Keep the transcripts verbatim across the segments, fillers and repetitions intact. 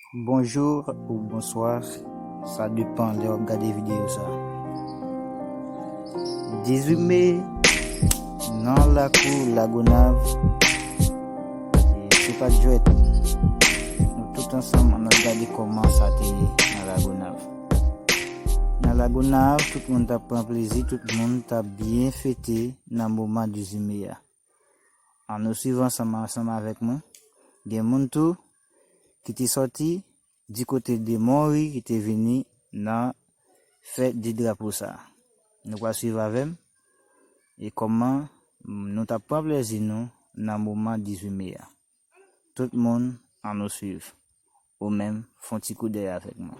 Bonjou ou bonswa, sa depann lè w ap gade videyo sa. Dizuit me, nan lakou Lagonav, e se pa jwèt. Nou tout ansanm, ann al gade kòman sa te ye nan Lagonav. Nan Lagonav, tout moun t ap pran plezi, tout moun t ap byen fete nan moman dizuit me a. Ann nou swiv ansanm, ansanm avèk mwen. Gen moun tou ki te sòti di kote de Monri ki te vini nan fèt di drapo sa. Nou pral swiv avè m e kòman nou t ap pran plezi nou nan moman dizuit me a. Tout moun, ann nou swiv. Ou menm, fè yon ti koudèy avèk mwen.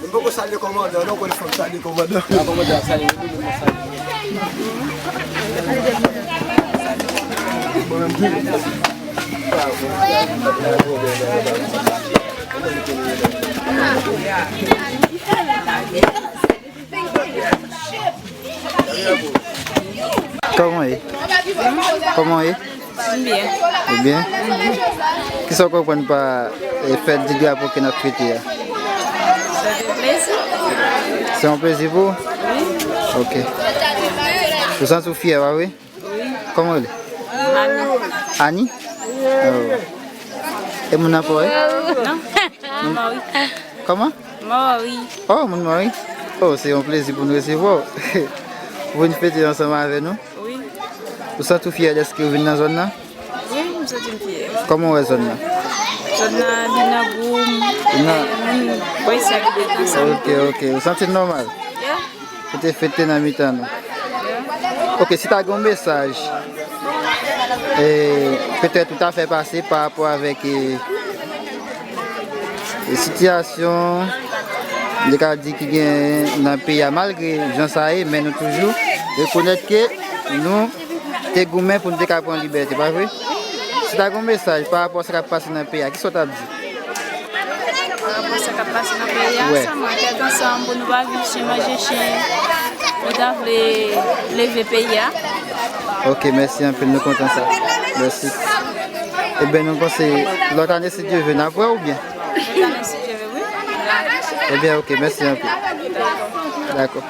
M poko salye kòmandan, non, konn fòk salye kòmandan. Kòmandan ap salye, nou tou nou salye. Mwen menm tou. Kòman ye? Kòman ye? M byen. Ou byen? Kisa w konprann pa, eh, fèt di drapo ke n ap fete a? Se yon plezi. Se yon plezi pou ou? Wi. Ok. Ou santi w fyè, pa vre? Wi. Kòman w rele? Ani. Ani? Oh. E moun nan pa w? Non. Mwen Mori. Kòman? Mori. Oh, moun Mori. Oh, se yon plezi pou nou resevwa w. Ou vin fete ansanm avè nou? Wi. Ou santi w fyè dèske ou vin nan zòn nan? Wi, m santi m fyè. Kòman w wè zòn nan? Zòn nan, li nan gou m. Li nan moun bò isi a ki byen ansanm. Ok, ok. Ou santi l nòmal? Yeah. Pou te fete nan mitan nou. Ok, si ta gen yon mesaj, e, petèt ou ta fè pase pa rapò avèk, e, e sitiyasyon, m te ka di ki gen nan peyi a, malgre jan sa ye, men nou toujou rekonèt ke nou te goumen pou n te ka pran libète, pa vre? Si ta gen yon mesaj pa rapò a sa k ap pase nan peyi a, kisa w t ap di? Pa rapò a sa k ap pase nan peyi a, wè, sèlman tèt ansanm pou nou pa viv chen manje chen. Nou ta vle leve peyi a. Ok, mèsi anpil, nou kontan sa. Mèsi. Ebyen, nou panse lòt ane, si Dye vle, n ap wè w oubyen? Lòt ane, si Dye vle, wi. Ebyen, ok, mèsi anpil. Dakò.